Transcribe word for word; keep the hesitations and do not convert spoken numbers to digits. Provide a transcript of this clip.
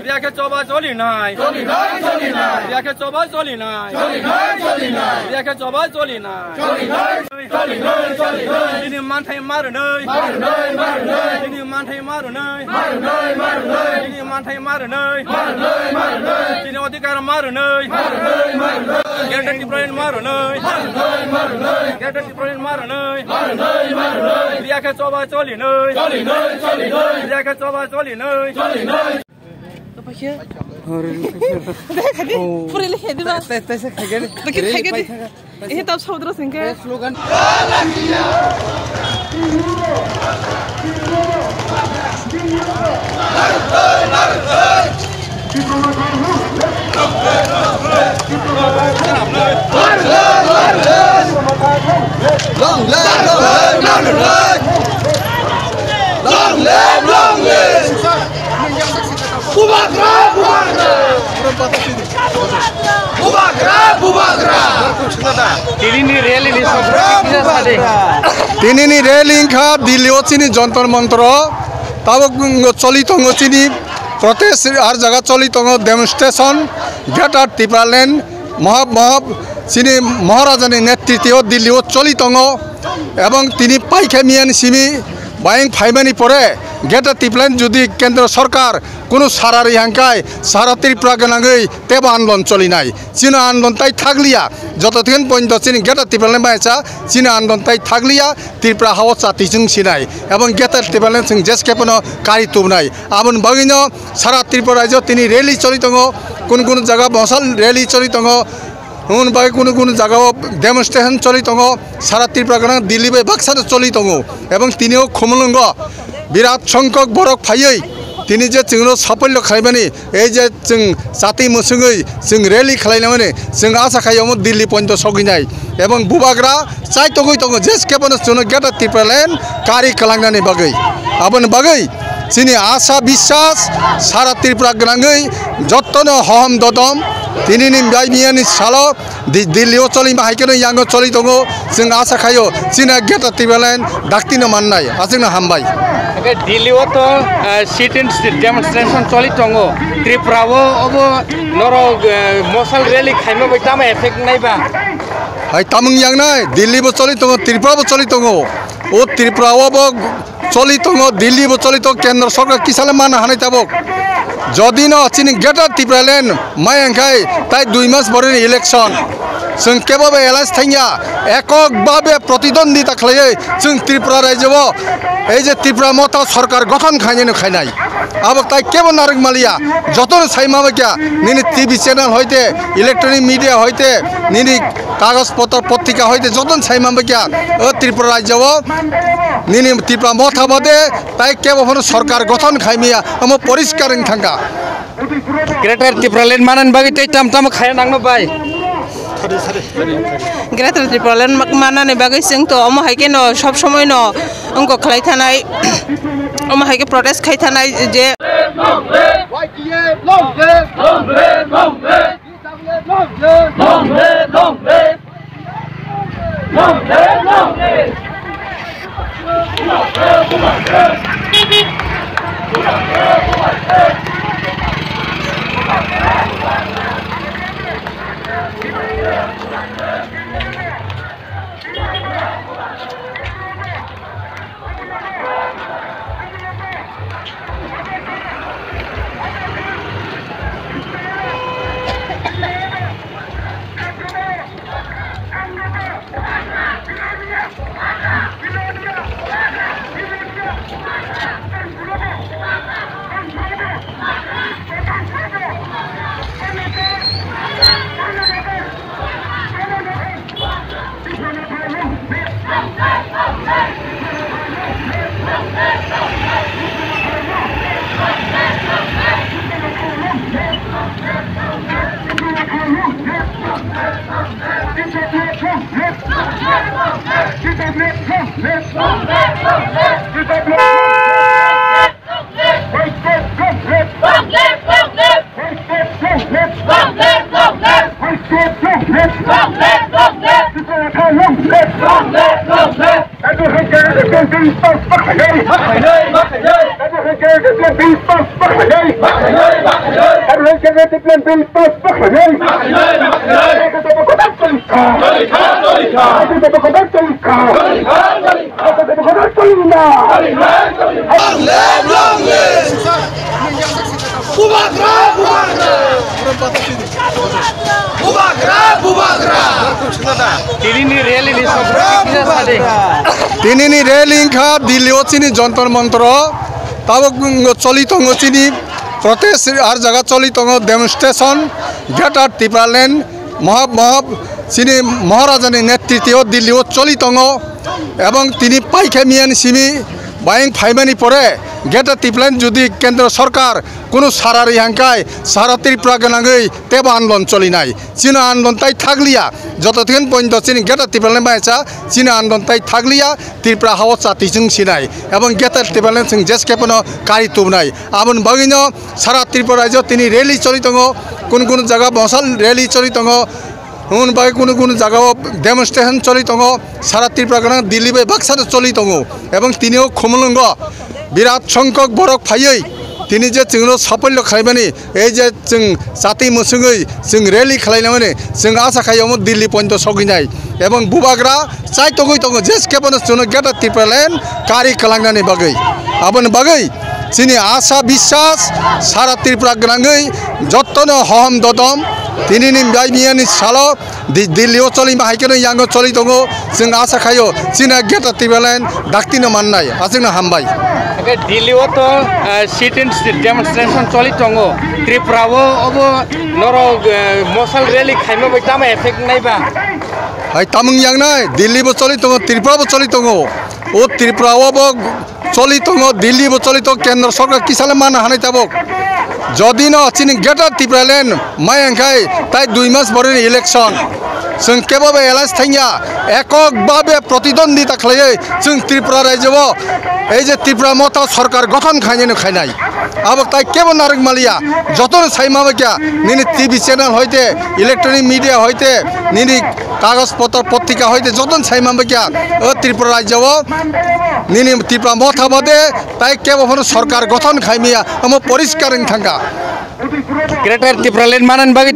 Riya khe choba choli nai. Choli nai, choli nai. Riya khe choba choli nai. Choli nai, choli nai. Riya khe choba choli nai. Choli nai, choli nai, choli nai. Chini manthai ma rwnai. Ma rwnai, ma rwnai. Chini manthai ma rwnai. Ma rwnai, ma rwnai. Chini manthai ma rwnai. Ma rwnai, ma rwnai. Chini adhikar ma rwnai. Ma rwnai, ma rwnai. Greater Tipraland ma rwnai. Ma rwnai, ma rwnai. Greater Tipraland ma rwnai. Ma rwnai, ma rwnai. Riya khe choba choli nai. Choli nai, choli nai. Riya khe choba choli nai. Choli nai. Apa khe? Hore. Puri le khedi ba. Tai, tai, tai se khagani. Pakai khagani. Ini tau saudara singke. Slogan. Long live, long live, long live. Long live, long live. Bubagra, bubagra. Bubagra, bubagra. Tinini rally ni sokra kisa sadi. Tinini rally wngkha Delhi o chini Jantar Mantar o. Tabuk choli tongo chini protest, ar jaga choli tongo demonstration. Greater Tipraland Mohab, Mohab, chini Maharajani netrityo Delhi o choli tongo, ebong tini paikha miyani simi bayang phaimani pore Greater Tipraland jodi Kendra Sorkar kunu sara ri hangkai sara Tripura gwnangwi tebo andolon cholinai. Chini andolon tai thakliya, joto thikhen pointo chini Greater Tipraland baisa chini andolon tai thakliya, Tripura hao chati chwng sinai, ebong Greater Tipraland chwng jeskhe pono kari tubnai. Aboni bagwino sara Tripura rajyo tini rally choli tongo, kun kun jaga mosal rally choli tongo, hwn bai kun kun jaga o demonstration choli tongo, sara Tripura gwnang Delhi bai baksa no choli tongo, ebong tini o Khumulwngo birat songkhok borok phaiwi tini je chwngno sapollo khlaimani, ei je chwng chati mwswngwi chwng rally khlainamani, chwng asa khai omo Delhi pointo sogwinai, ebong bubagra chai tongwi tongo, jeskhe bono chwngno Greater Tipraland kari kwlangnani bagwi. Aboni bagwi chini asa biswas sara Tripura gwnangwi jottono hohom dodom tinini bai miyani salo Di-, Delhi o choli ma hai kheno yango choli tongo, chwng asa khaio chini Greater Tipraland daktino mannai, achukno hambai. Hake Delhi o to, eh, sit-in demonstration choli tongo, Tripura o obo norok, eh, mosal rally khaima bai tamo effect nai ba? Hai tamung yangnai, Delhi bo choli tongo, Tripura bo choli tongo. O Tripura o bo choli tongo, Delhi bo choli tongo, Kendra Sorkar kisale mana hanai tabuk. Jodi no chini Greater Tipraland mai angkhai tai dui mas boroni election. Chwng kebo bai alliance thangya, ekok babe protidwandita khlaiwi chwng Tripura rajyo o ei je Tripura Motha Sorkar gothon khainai no khainai. Abo tai kebo narwk maliya, jotono sai ma kya, nini T V channel hoite, electronic media hoite, nini kagoj potro potrika hoite, jotono sai ma kya, o Tripura rajyo o nini Tripura Motha bade tai kebo phano sorkar gothon khaimiya, amo poriskar wng thangkha. Greater Tipraland manani bagwi tei tam tamo khaya nangno bai. Greater Tipraland mak-, manani bagwi chwng to omo hai khe no sob somoi no wngkok khlai thanai, omo hai khe protest khai thanai je. Y T F long live! Long live, long live! Long live, long live! Long live, long live! Development Bill pass bakhainai. Kotor tongkha. Kotor tongkha. Kotor tongkha. Bubagra, bubagra. Bubagra, bubagra. Tinini rally ni sokra kisa sade. Tinini rally wngkha Delhi o chini Jantar Mantar o. Tabuk choli tongo chini protest, ar jaga choli tongo demonstration. Greater Tipraland Mohab Mohab chini Maharaja ni netrityo Delhi o choli tongo. Ebong tini paikha miyani simi bayang phaimani pore Greater Tipraland jodi Kendra Sorkar kunu sara ri hangkai sara Tripura gwnangwi tebo andolon cholinai. Chini andolon tai thakliya. Joto thikhen pointo chini Greater Tipraland baisa chini andolon tai thakliya. Tripura hao chati chwng sinai. Ebong Greater Tipraland chwng jeskhe pono kari tubnai. Aboni bagwino sara Tripura rajyo tini rally choli tongo. Kun kun jaga mosal rally choli tongo. Hwn bai kunu kunu jaga o demonstration choli tongo, sara Tripura gwnang Delhi bai baksa no choli tongo, ebong tini o Khumulwngo birat songkhok borok phaiwi tini je chwngno sapollo khlaimani, ei je chwng chati mwswngwi chwng rally khlainamani, chwng asa khai omo Delhi pointo sogwinai, ebong bubagra chai togwi tongo, jeskhe bono chwngno Greater Tipraland kari kwlangnani bagwi, aboni bagwi chini asa biswas sara Tripura gwnangwi jottono hohom dodom tinini bai miyani salo Di-, Delhi o choli ma hai kheno yango choli tongo. Chwng asa khaio chini Greater Tipraland dakti no mannai. Aswkno hambai. Hake Delhi o to, eh, sit-in demonstration choli tongo. Tripura o obo norok, eh, mosal rally khaima bai tamo effect nai ba? Hai tamung yangnai, Delhi bo choli tongo, Tripura bo choli tongo. O Tripura o bo choli tongo, Delhi bo choli tongo, Kendra Sorkar kisale mana hanai tabuk. Jodi no chini Greater Tipraland mai angkhai tai dui mas boreni election. Chwng kebo bai alliance thangya, ekok babe protidwandita khlaiwi chwng Tripura rajyo o ei je Tripura Motha Sorkar gothon khainai no khainai. Abo tai kebo narwk maliya, jotono sai ma kya nini T V channel hoite, electronic media hoite, nini kagoj potro potrika hoite jotono sai ma kya o Tripura rajyo o nini Tripura Motha bade tai kebo phano sorkar gothon khaimiya, omo poriskar wng thangkha. Greater Tipraland manani bagwi